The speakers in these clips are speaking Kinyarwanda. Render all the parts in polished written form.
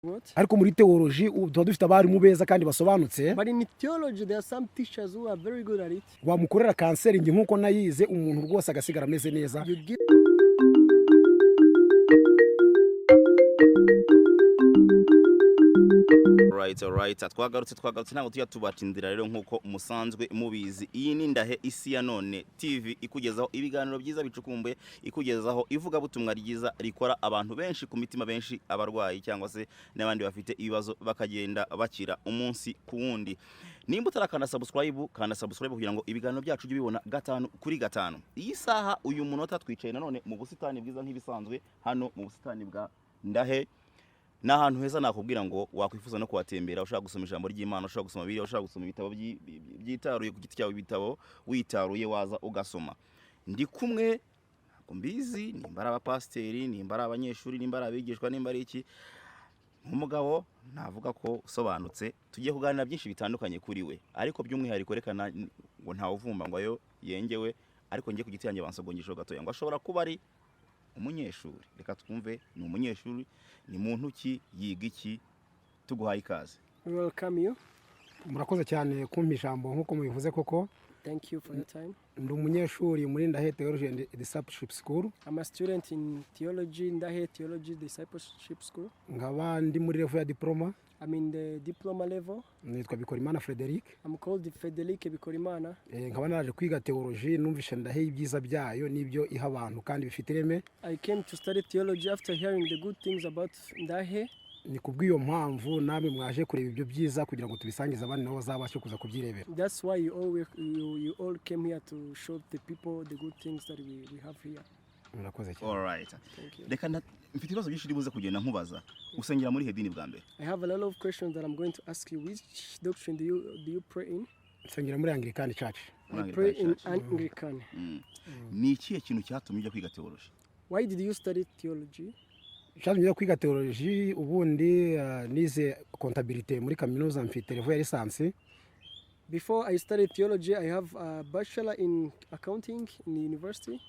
What? Ariko muri théologie ubu tuba dufite abarimu beza kandi basobanutse. But in theology, there are some teachers who are very good at it. Wamukorera counseling nk'uko nayize, umuntu rwose agasigara ameze neza. You give Right, twagarutse, ntabwo tujya tubatindira rero nk'uko musanzwe mubizi. Iyi ni Ndahe Isi ya None TV, ikugezaho ibiganiro byiza bicukumbuye, ikugezaho ivugabutumwa ryiza rikora abantu benshi ku mitima, benshi abarwayi cyangwa se n'abandi bafite ibibazo bakagenda bakira umunsi ku wundi. Nimba utarakanda subscribe, kanda subscribe kugira ngo ibiganiro byacu ujye ubibona gatanu kuri gatanu. Iyi saha, uyu munota, twicaye nanone mu busitani bwiza nk'ibisanzwe, hano mu busitani bwa Ndahe. Ni ahantu heza nakubwira ngo wakwifuza no kuhatembera, ushaka gusoma ijambo ry'Imana, ushaka gusoma Bibiliya, ushaka gusoma ibitabo byitaruye ku giti cyawe, ibitabo witaruye waza ugasoma. Ndi kumwe, ntabwo mbizi nimba ari abapasiteri, nimba ari abanyeshuri, nimba ari abigishwa, nimba ari iki, nk'umugabo navuga ko usobanutse. Tugiye kuganira byinshi bitandukanye kuri we, ariko by'umwihariko reka ngo ntawuvumba ngo ayo yengewe, ariko njye ku giti cyanjye bansogongesheho gatoya ngo ashobora kuba ari umunyeshuri. Reka twumve, ni umunyeshuri, ni muntu ki, yiga iki? Tuguhaye ikaze. We welcome you. Murakoze cyane kumpa ijambo. Nk'uko mubivuze koko, Thank you for your time. ndi umunyeshuri muri Ndahe Theology and Discipleship School. I'm a student in theology, Ndahe Theology Discipleship School. Nkaba ndi muri level ya diploma. I'm in the diploma level. Nitwa Bikorimana Frederic. I'm called Frederic Bikorimana. Nkaba naraje kwiga theology, numvishe Ndahe ibyiza byayo n'ibyo iha abantu kandi bifite ireme. I came to study theology after hearing the good things about Ndahe. Ni kubw'iyo mpamvu namwe mwaje kureba ibyo byiza kugira ngo tubisangize abandi, nabo bazabashe kuza kubyirebera. That's why you all came here to show the people the good things that we have here. Murakoze cyane. Alright. Thank you. Reka mfite ibibazo byinshi ndibuze kugenda nkubaza. Usengera muri he dini bwa mbere? I have a lot of questions that I'm going to ask you. Which doctrine do you pray in? Nsengera muri Anglican Church. Muri I pray Anglican in Church. Anglican. Ni ikihe kintu cyatumye ujya kwiga theology? Why did you study theology? Icyatumye njya kwiga theology, ubundi nize comptabilité muri kaminuza, mfite level ya licence. Before I studied theology, I have a bachelor in accounting in the university.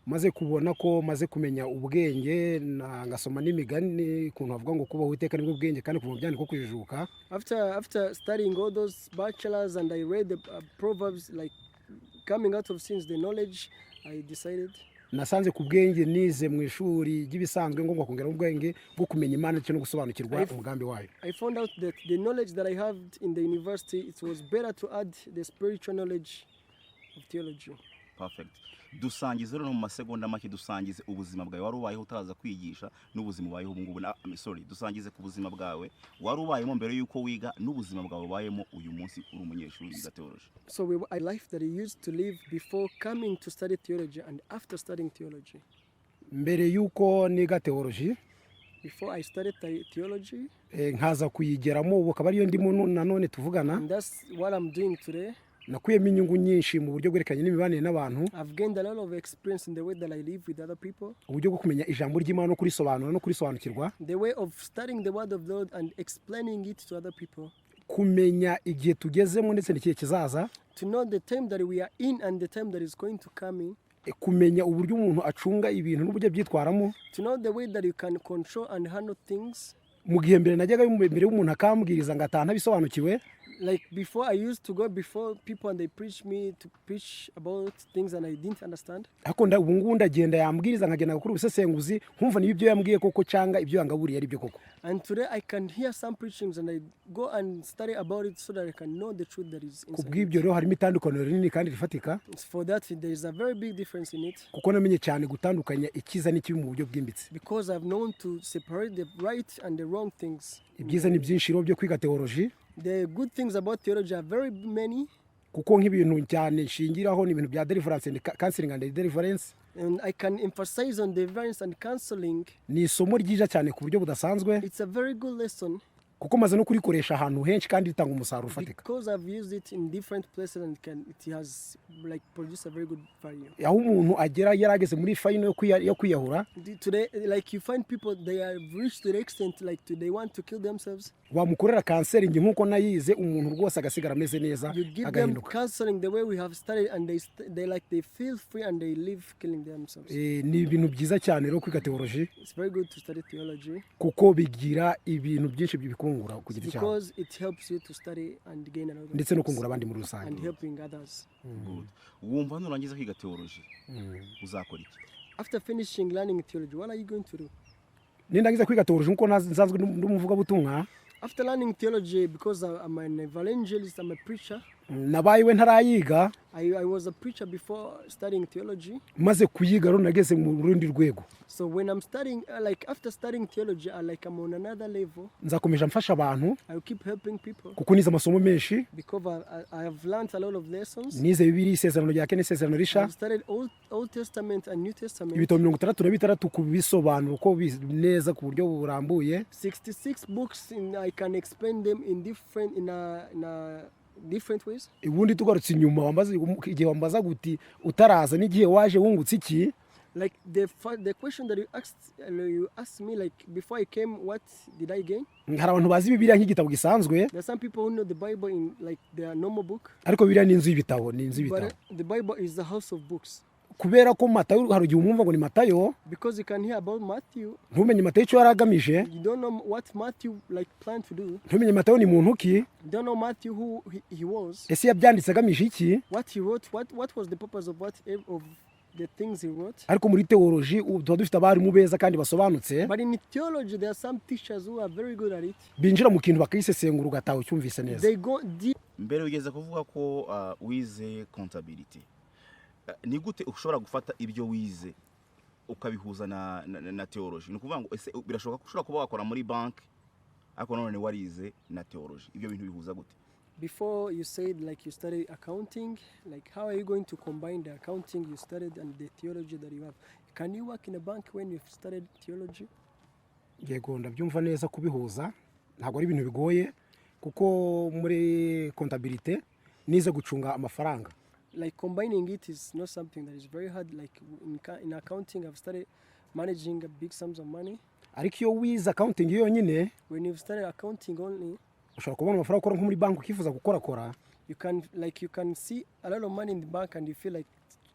Maze kubona ko maze kumenya ubwenge ngasoma n'imigani, ukuntu bavuga ngo kubaho Uwiteka nibwo bwenge kandi kuva mu byandiko kujijuka. After studying all those bachelors and I read the proverbs, like coming out of sins, the knowledge, I decided. Nasanze ku bwenge nize mu ishuri ry'ibisanzwe ngomba kongeramo ubwenge bwo kumenya Imana ndetse no gusobanukirwa umugambi wayo. I found out that the knowledge that I have in the university, it was better to add the spiritual knowledge of theology. Perfect. Dusangize rero mu masegonda make, dusangize ubuzima bwawe wari ubayeho utaza kwigisha n'ubuzima ubayeho ubu ngubu. I'm sorry, dusangize ku buzima bwawe wari ubayemo mbere y'uko wiga n'ubuzima bwawe ubayemo uyu munsi uri umunyeshuri wiga theology. So a life that I used to live before coming to study theology and after studying theology. Mbere y'uko niga theology, Before I studied theology, nkaza kuyigeramo, ubu akaba ariyo ndimo nanone tuvugana, and that's what I'm doing today. Nakuyemo inyungu nyinshi mu buryo bwerekeranye n'imibanire n'abantu, I've gained a lot of experience in the way that I live with other people, uburyo bwo kumenya ijambo ry'Imana no kurisobanura no kurisobanukirwa, the way of studying the word of the Lord and explaining it to other people, kumenya igihe tugezemo ndetse n'igihe kizaza, to know the time that we are in and the time that is going to come in, kumenya uburyo umuntu acunga ibintu n'uburyo abyitwaramo. To know the way that you can control and handle things. Mu gihe mbere najyaga imbere y'umuntu akambwiriza ngataha ntabisobanukiwe, Like before, I used to go before people and they preach me to preach about things and I didn't understand. Ariko ubu ngubu ndagenda, yambwiriza nkagenda gukora ubusesenguzi, nkumva niba ibyo yambwiye koko cyangwa ibyo yangaburiye ari byo koko. And today I can hear some preachings and I go and study about it so that I can know the truth that is Ku inside. bw'ibyo rero harimo itandukaniro rinini kandi rifatika, For that, there is a very big difference in it, kuko namenye cyane gutandukanya icyiza n'ikibi mu buryo bwimbitse. Because I've known to separate the right and the wrong things. Ibyiza ni byinshi rero byo kwiga theology, The good things about theology are very many, kuko nk'ibintu cyane nshingiraho ni ibintu bya deliverance and counseling and deliverance. And I can emphasize on deliverance and counseling. Ni isomo ryiza cyane ku buryo budasanzwe. It's a very good lesson. Kuko maze no kurikoresha ahantu henshi kandi ritanga umusaruro ufatika. Because I've used it in different places and it has like produced a very good value. Aho umuntu agera yarageze muri final yo kwiyahura, Today, like you find people, they have reached to the extent like they want to kill themselves. Wamukorera counseling nk'uko nayize, umuntu rwose agasigara ameze neza, You give them agahinduka. Counseling the way we have studied, and they like they feel free and they leave killing themselves. Ni ibintu byiza cyane rero kwiga théologie, It's very good to study theology kuko bigira ibintu byinshi bikungura ku giti cyawe because it helps you to study and gain a lot of ndetse no things kungura abandi muri rusange. And helping others. Good. Wumva nurangiza kwiga théologie uzakora iki? After finishing learning theology, what are you going to do? Nindangiza kwiga théologie, nkuko nsanzwe ndi umuvugabutumwa, After learning theology, because I'm an evangelist, I'm a preacher. Nabaye we ntarayiga. I was a preacher before studying theology. Maze kuyiga rero nageze mu rundi rwego. So when I'm studying, like after studying theology, I like I'm on another level. Nzakomeje mfasha abantu, I will keep helping people kuko nize amasomo menshi. Because I have learned a lot of lessons. Nize Bibiri, Isezerano rya Kera n'Isezerano Risha, I've studied Old Testament and New Testament. Ibitabo 66 kubisobanura uko neza ku buryo burambuye. 66 books, I can explain them in a different ways. Ubundi tugarutse inyuma, wambaza igihe wambaza guti utaraza n'igihe waje wungutse iki? Like the question that you asked me, like before I came, what did I gain? Hari abantu bazi Bibiliya nk'igitabo gisanzwe, There are some people who know the Bible in like their normal book, ariko Bibiliya ni inzu y'ibitabo, ni inzu y'ibitabo. But the Bible is the house of books. Kubera ko Matayo, hari igihe umwumva ngo ni Matayo, Because you can hear about Matthew, ntumenye Matayo icyo yari agamije, you don't know what Matthew like planned to do. Ntumenye Matayo ni muntu ki, You don't know Matthew, who he was, ese yabyanditse agamije iki. What he wrote, what was the purpose of the things he wrote. Ariko muri théologie ubu tuba dufite abarimu beza kandi basobanutse, But in theology, there are some teachers who are very good at it. Binjira mu kintu bakayisesengura ugataha ucyumvise neza. They go deep. Mbere ugeze kuvuga ko wize comptabilité. Ni gute ushobora gufata ibyo wize ukabihuza na théologie? Ni ukuvuga ngo ese birashoboka ko ushobora kuba wakora muri banki ariko none warize na théologie? Ibyo bintu bihuza gute? Before you said like you studied accounting, like how are you going to combine the accounting you studied and the theology that you have? Can you work in a bank when you've studied theology? Yego, ndabyumva neza. Kubihuza ntabwo ari ibintu bigoye, kuko muri comptabilité nize gucunga amafaranga. Like combining it is not something that is very hard. Like in accounting, I've started managing big sums of money. Ariko iyo wize accounting yonyine, When you've started accounting only, ushobora kubona amafaranga ukora nko muri banki ukifuza gukorakora. you can see a lot of money in the bank and you feel like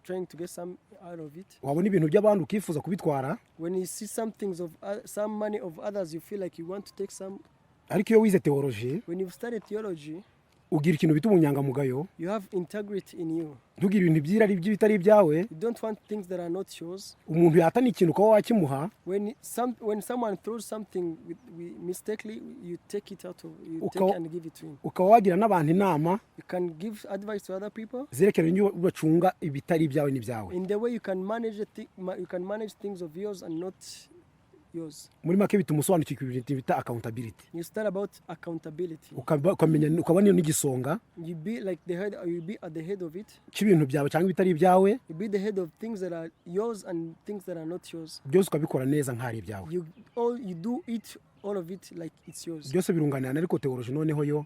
trying to get some out of it. Wabona ibintu by'abandi ukifuza kubitwara. When you see some things of some money of others, you feel like you want to take some. Ariko iyo wize théologie, When you've studied theology, ugira ikintu bita ubunyangamugayo. You have integrity in you. Ntugire ibintu by'irari by'ibitari ibyawe. You don't want things that are not yours. Umuntu yatana ikintu ukaba wakimuha. When someone throws something with mistakenly, you take it out of you take and give it to him. Ukaba wagira n'abantu inama You can give advice to other people zerekeranye n'uburyo bacunga ibitari ibyawe n'ibyawe. In the way you can manage things of yours and not yours. Muri make bituma usobanukirwa ibintu bita accountability. You start about accountability. Ukamenya ukaba niyo n'igisonga You be like the head, you be at the head of it. Cy'ibintu byawe cyangwa ibitari ibyawe. You be the head of things that are yours and things that are not yours. Byose ukabikora neza nk'aho ari ibyawe. You do it, all of it, like it's yours. Byose birunganirana, ariko théologie noneho yo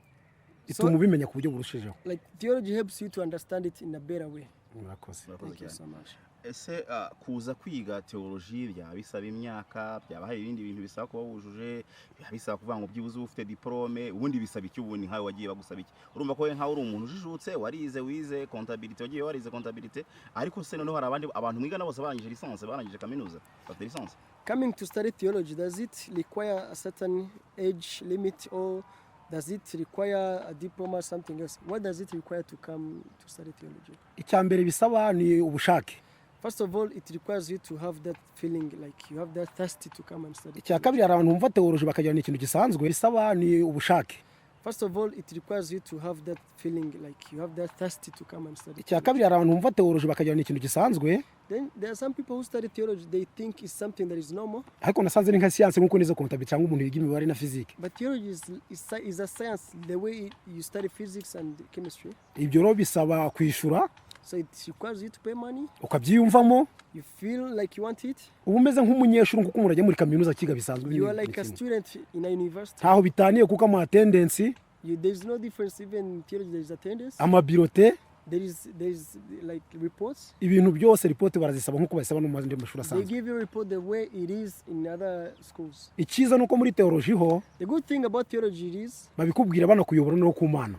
ituma ubimenya ku buryo burushijeho. Like theology helps you to understand it in a better way. Murakoze. Murakoze Thank you cyane. So much. Ese kuza kwiga théologie byaba bisaba imyaka, byaba hari ibindi bintu bisaba kuba wujuje, byaba bisaba kuvuga ngo byibuze uba ufite diplôme? Ubundi bisaba iki? Ubundi nkawe wagiye bagusaba iki? Urumva ko we nkawe uri umuntu ujijutse, warize, wize comptabilité, wagiye warize comptabilité, ariko se noneho hari abandi abantu mwigana bose barangije licence, barangije kaminuza, bafite licence? Coming to study theology, does it require a certain age limit or does it require a diploma or something else? What does it require to come to study theology? Icya mbere bisaba ni ubushake. First of all, it requires you to have that feeling, like you have that thirsty to come and study Icya theology. kabiri, hari abantu bumva théologie bakagira ni ikintu gisanzwe. Bisaba ni ubushake. First of all, it requires you to have that feeling, like you have that thirsty to come and study Icya theology. kabiri, hari abantu bumva théologie bakagira ni ikintu gisanzwe, Then there are some people who study theology, they think it's something that is normal. Ariko nasanze ni nka siyanse nk'uko nize comptabilité cyangwa umuntu yiga imibare na physique. But theology is a science, the way you study physics and chemistry. Ibyo rero bisaba kwishyura. So it requires you to pay money. Ukabyiyumvamo. You feel like you want it. Uba umeze nk'umunyeshuri, nk'uko umuntu ajya muri kaminuza akiga bisanzwe. You are like a student in a university. Ntaho bitaniye kuko ama attendance, There's no difference. Even in theology there is attendance. Amabulletin, There is like reports. Ibintu byose, report barazisaba nk'uko bazisaba no mu yandi mashuri They asanzwe. Give you a report the way it is in other schools. Icyiza ni uko muri teoloji ho The good thing about theology is babikubwira banakuyobora no ku Mana.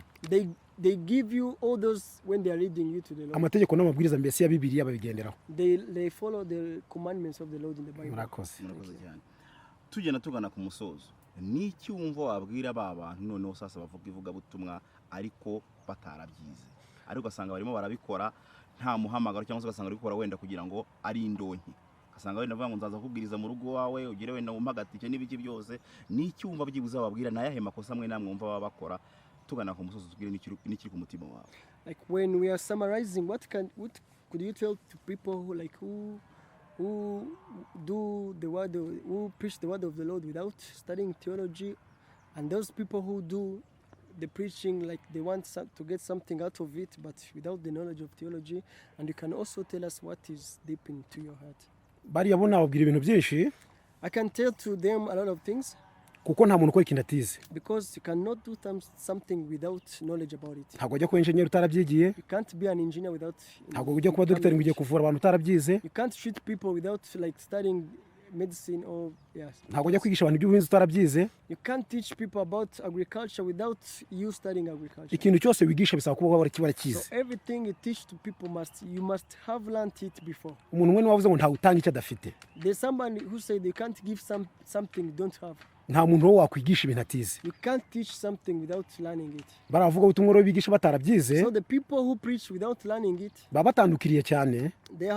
they give you all those when they are leading you to the Lord. Amategeko n'amabwiriza mbese ya Bibiliya babigenderaho. They follow the commandments of the Lord in the Bible. Murakoze. Murakoze cyane. Tugenda tugana ku musozo, ni iki wumva wabwira ba bantu noneho sasa bavuga ivugabutumwa ariko batarabyize, ariko ugasanga barimo barabikora nta muhamagaro, cyangwa se ugasanga bari gukora wenda kugira ngo ari indonke, ugasanga wenda bavuga ngo nzaza kubwiriza mu rugo wawe, ugire wenda wumpe agatike n'ibiki byose? Ni iki wumva byibuze wababwira? Ni ayahe makosa amwe namwe wumva baba bakora? Tugana ku musozo, tubwire n'ikiri ku mutima wawe. Like when we are summarizing, what could you tell to people who like who do the word of, who preach the word of the Lord without studying theology, and those people who do the preaching like they want to get something out of it, but without the knowledge of theology? And you can also tell us what is deep into your heart. Bariya bo nababwira ibintu byinshi, I can tell to them a lot of things, kuko nta muntu ukora ikintu atize. Because you cannot do something without knowledge about it. Ntabwo wajya kuba enjeniyeri utarabyigiye. You can't be an engineer without Ntabwo ujya kuba dogiteri ngo ugiye kuvura abantu utarabyize. You can't treat people without like studying medicine or, yes. Ntabwo ujya kwigisha abantu iby'ubuhinzi utarabyize. You can't teach people about agriculture without you studying agriculture. Ikintu cyose wigisha bisaba kuba warakize. So everything you teach to people, must you must have learned it before. Umuntu umwe niwe wavuze ngo ntawe utanga icyo adafite. There's somebody who said you can't give something you don't have. Nta muntu wo wakwigisha ibintu atize. You can't teach something without learning it. Baravuga ubutumwa rero bigisha batarabyize, So the people who preach without learning it, baba batandukiriye cyane, they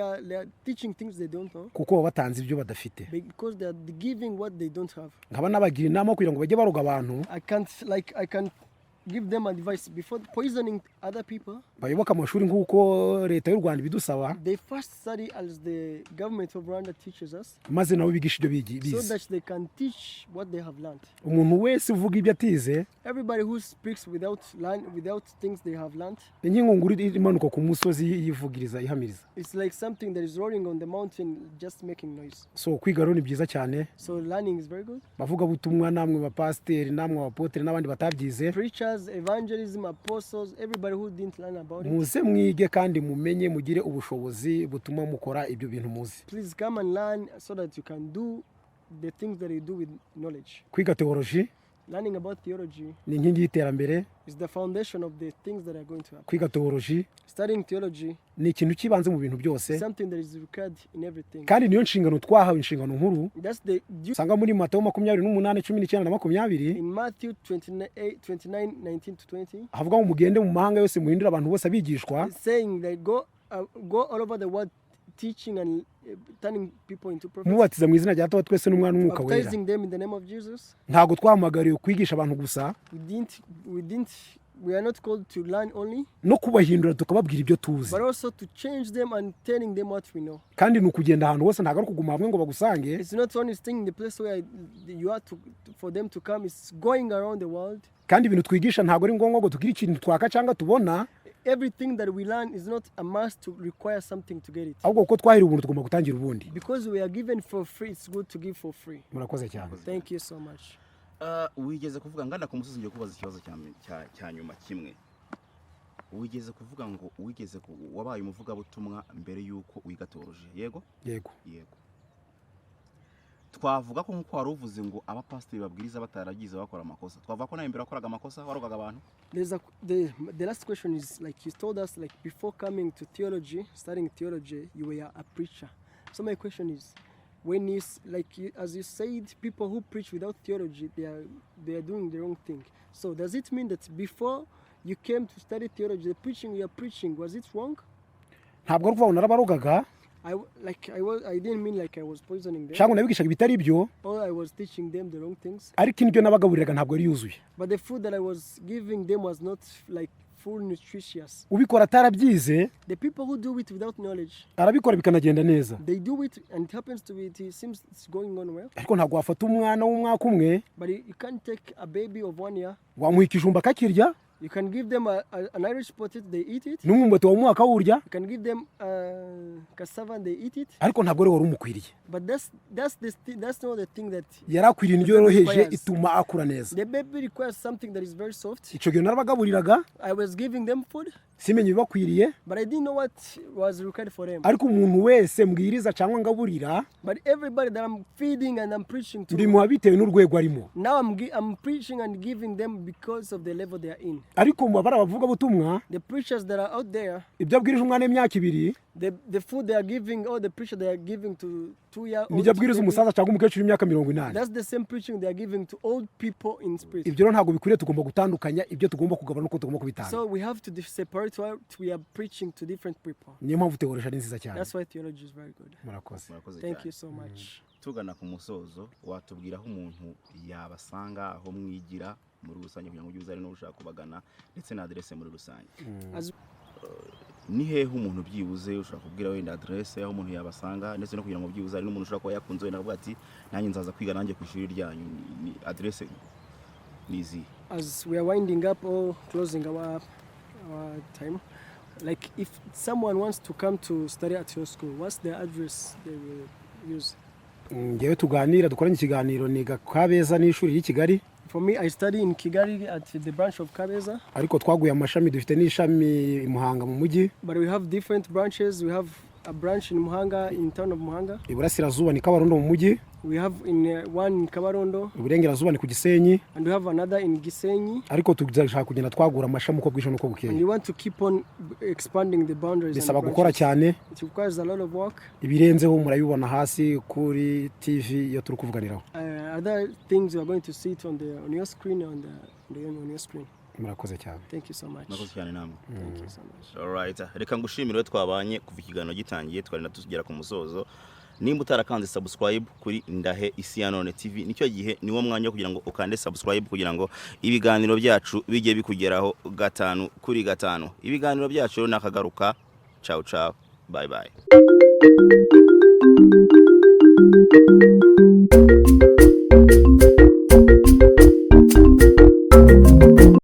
are teaching things they don't know, kuko baba batanze ibyo badafite. Because they are giving what they don't have. Nkaba nabagira inama kugira ngo bajye baroga abantu, I can't like I can give them advice before poisoning other people. Bayoboke amashuri nk'uko Leta y'u Rwanda ibidusaba, They first study as the government of Rwanda teaches us, maze nabo bigisha ibyo so bize. That they can teach what they have learned. Umuntu wese uvuga ibyo atize Everybody who speaks without learn without things they have learned, ni nk'ingunguru imanuka ku musozi yivugiriza, ihamiriza. It's like something that is rolling on the mountain, just making noise. So kwiga rero ni byiza cyane. So learning is very good. Bavugabutumwa namwe, bapasiteri namwe, abapotere n'abandi batabyize, Preachers, evangelism, apostles, everybody who didn't learn about it, muze mwige kandi mumenye, mugire ubushobozi butuma mukora ibyo bintu muzi. Please come and learn so that you can do the things that you do with knowledge. Kwiga teoloji Learning about theology ni inkingi y'iterambere. Is the foundation of the things that are going to happen. Kwiga teoloji Studying theology ni ikintu cy'ibanze mu bintu byose, is something that is required in everything. Kandi niyo nshingano twahawe, inshingano nkuru. That's the duty. Usanga muri Matayo 28:19 na 20, In Matthew 28, 29, 19 to 20, havuga ngo mugende mu mahanga yose, muhindure abantu bose abigishwa, it's saying that go all over the world teaching and turning people into prophets, mubatiza mu izina rya Data wa twese n'Umwana n'Umwuka Wera. Baptizing them in the name of Jesus. Ntabwo twahamagariwe kwigisha abantu gusa, We are not called to learn only, no kubahindura tukababwira ibyo tuzi. But also to change them and telling them what we know. Kandi ni ukugenda ahantu hose, ntabwo ari ukuguma hamwe ngo bagusange. It's not only staying in the place where you are for them to come, it's going around the world. Kandi ibintu twigisha ntabwo ari ngombwa ngo tugire ikintu twaka cyangwa tubona, Everything that we learn is not a must to require something to get it. Ahubwo kuko twahiriwe ubuntu tugomba gutangira ubundi. Because we are given for free, it's good to give for free. Murakoze cyane. Thank you so much. Wigeze kuvuga, ngana ku musozi, ngiye kubaza ikibazo cya nyuma kimwe. Wigeze kuvuga ngo wabaye umuvugabutumwa mbere y'uko wiga teoloji, yego? Yego. Yego. Twavuga ko nk'uko wari uvuze ngo abapasiteri babwiriza bataragize bakora amakosa, twavuga ko nawe mbere wakoraga amakosa, warogaga abantu? There's a the last question is, like, you told us, like, before coming to theology, studying theology, you were a preacher. So my question is, when you like you, as you said, people who preach without theology, they are doing the wrong thing. So does it mean that before you came to study theology, the preaching you are preaching, was it wrong? Ntabwo ari ukuvuga ngo narabarogaga, I w- like I was I didn't mean like I was poisoning them cyangwa nabigishaga ibitari byo, or I was teaching them the wrong things. Ariko indyo nabagaburiraga ntabwo yari yuzuye. But the food that I was giving them was not like full nutritious. Ubikora atarabyize, The people who do it without knowledge, arabikora bikanagenda neza, they do it and it happens to be, it seems it's going on well. Ariko ntabwo wafata umwana w'umwaka umwe But you can't take a baby of 1 year, wamuha ikijumba akakirya, You can give them an Irish potato, they eat it. N'umwumbati wamuha akawurya. You can give them cassava and they eat it. Ariko ntabwo ari wari umukwiriye. But that's not the thing that Yari akwiriye indyo yoroheje requires. Ituma akura neza. The baby requires something that is very soft. Icyo gihe narabagaburiraga, I was giving them food, simenye ibibakwiriye. But I didn't know what was required for them. Ariko umuntu wese mbwiriza cyangwa ngaburira, But everybody that I'm feeding and I'm preaching to, mbimuha bitewe n'urwego arimo. Now I'm preaching and giving them because of the level they are in. Ariko mu bari abavugabutumwa, The preachers that are out there, ibyo abwirije umwana w'imyaka 2, the food they are giving, or the preacher they are giving to 2-year old, nibyo abwiriza umusaza cyangwa umukecuru w'imyaka 80. that's the same preaching they are giving to old people in spirit. Ibyo rero ntabwo bikwiriye. Tugomba gutandukanya ibyo tugomba kugabana n'uko tugomba kubitanga. So we have to separate what we are preaching to different people. Niyo mpamvu théologie ari nziza cyane. That's why theology is very good. Murakoze. Murakoze Thank cyane. You so much. Tugana ku musozo, watubwira aho umuntu yabasanga, aho mwigira muri rusange, kugira ngo ujye uza ari n'ushaka kubagana, ndetse na aderese muri rusange. As Ni hehe umuntu byibuze ushobora kubwira wenda aderese aho umuntu yabasanga, ndetse no kugira ngo byibuze hari n'umuntu ushobora kuba yakunze wenda akavuga ati nanjye nzaza kwiga nanjye ku ishuri ryanyu, ni aderese ni izihe? As we are winding up or closing our time, like if someone wants to come to study at your school, what's the address they will use? Ngewe tuganira dukoranye ikiganiro niga Kabeza n'ishuri ry'i Kigali. For me, I study in Kigali at the branch of Kabeza, Ariko twaguye amashami, dufite n'ishami i Muhanga mu mujyi. But we have different branches. We have a branch in Muhanga, in town of Muhanga. Iburasirazuba ni Kabarondo mu mujyi. We have in one in Kabarondo, Iburengerazuba ni ku Gisenyi. And we have another in Gisenyi. Ariko tuzashaka kugenda twagura amashami uko bwije n'uko bukeye. And we want to keep on expanding the boundaries and Bisaba gukora branches. Cyane. It requires a lot of work. Ibirenzeho murabibona hasi kuri TV iyo turi kuvuganiraho. Other things you are going to see it on your screen on your screen. Murakoze cyane. Thank you so much. Murakoze cyane namwe. Thank you so much. Alright. Reka ngushimire rero twabanye kuva ikiganiro gitangiye twari tugera ku musozo. Nimba utarakanze subscribe kuri Ndahe Isi ya None TV, nicyo gihe, niwo mwanya wo kugira ngo ukande subscribe kugira ngo ibiganiro byacu bijye bikugeraho gatanu kuri gatanu. Ibiganiro byacu rero nakagaruka. Ciao ciao, bye bye.